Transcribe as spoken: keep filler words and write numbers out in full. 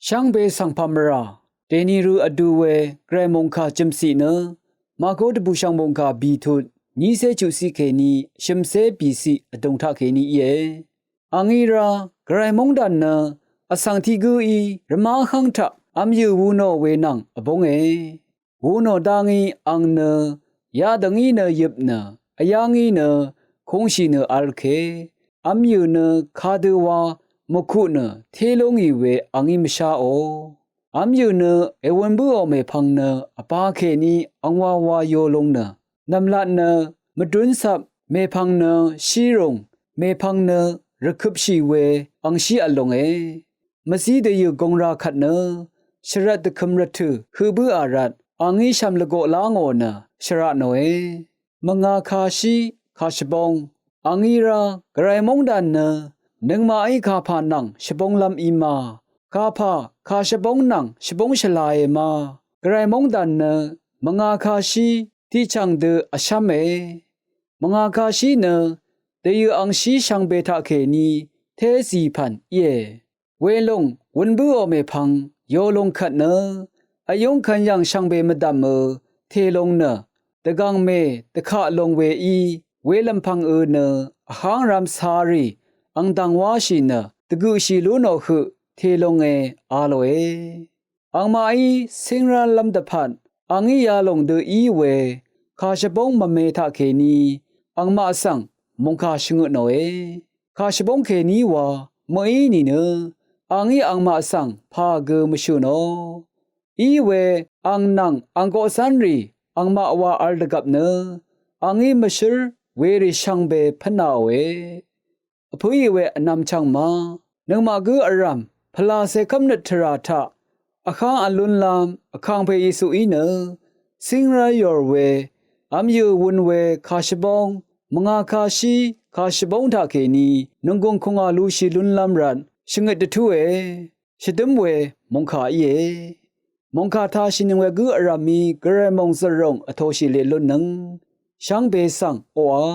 Shvngbe svng pàmvrà dèni rø vdu we gvray mòngkà jø̀mciq nø Màgó dvbùshv̀ng mòngkà bìtut nícé chuqciq kèní shø̀mcé bìciq vdùng taqkèní íe. Àngí rá gvray móngdàn nø vsvng tiq gǿí rvmá hv́ng taq v́myø̀ wu nò we nvng vbónge. Wu nò dá ngí ang nø yadø̀ngí nø yøp nø vyá ngí nø kūngshì nø v̄l ke, v́myø̀ nø kadø wa mvkuq nø té lú ngì we àngí mvsháò. V́myø̀ nø èwūn bǿò mèpvng nø vbā kèní angwawa yo lung nø nv̀mlat nø mvdúnsap, mèpvng nø shírùng, mèpvng nø rvkøpshì we angshí v̄l lúnge. Mvzí dvyø̀ gung rā kvt nø shvrvt dvkøm rvtø̀ høq bǿà rvt àngí shv̀m lvgoq lá ngò nø shvraq nòe. Mvngā kashí kàshvbóng. Àngí rá gvray móngdàn nø nøngmaqí kapà nvng shvbónglv́m í ma, kapà kàshvbóng nvng shvbóng shvlae ma. Gvray móngdàn nø mvngā kashí tiqchv̀ng dø vshv́me. Mvngā kashí nø dvyø̀ angshí shvngbe taqkèní té zì pv̀n íe. Welung wūn bǿò mèpvng yo lung kvt nø vyúng kvn yv̀ng shvngbe mvdv̀mø tè lung nø dvgv̀ngmè dvkaq lung weí welv̀mpv̀ngø nø vháng rv̄m carì angdv̀ng wáshì nø dvgøqshì lú nò høq tè lunge a lòe. Angmaqí cíngránlv́m dvpvt àngí yalòng dø í we kàshvbóng mvme taqkèní angmaq svng mòngkà shvngøt nòe. Kàshvbóng kèní wa mø̀í nìnø àngí angmaq svng pà gø mvshø̀ nò. Í we ang nvng ang koqcv́nrì angmaq wa v̄l dvgvp nø àngí mvshǿr werì shvngbe pv́nāòe. Vpǿì we vnv̄m chv̀ng ma nøngmaq gǿ vrv̀m pvlacè kv́mnøt tvrà taq vháng vlúnlv́m vkàngpè Yesuí nø cíngrá yòr we v̄myø̀ wūn we kàshvbóng mvngā kashí kàshvbóng taqkèní nònggùng kùngà lushì lúnlv́m rvt shvngøt dvtúe. Shvdǿm we mòngkà íe. Mòngkà tāshìnøng we gǿ vrv̀mí gvray mòng zvrùng vtōshì leq lúnnøng shvngbe svng oqà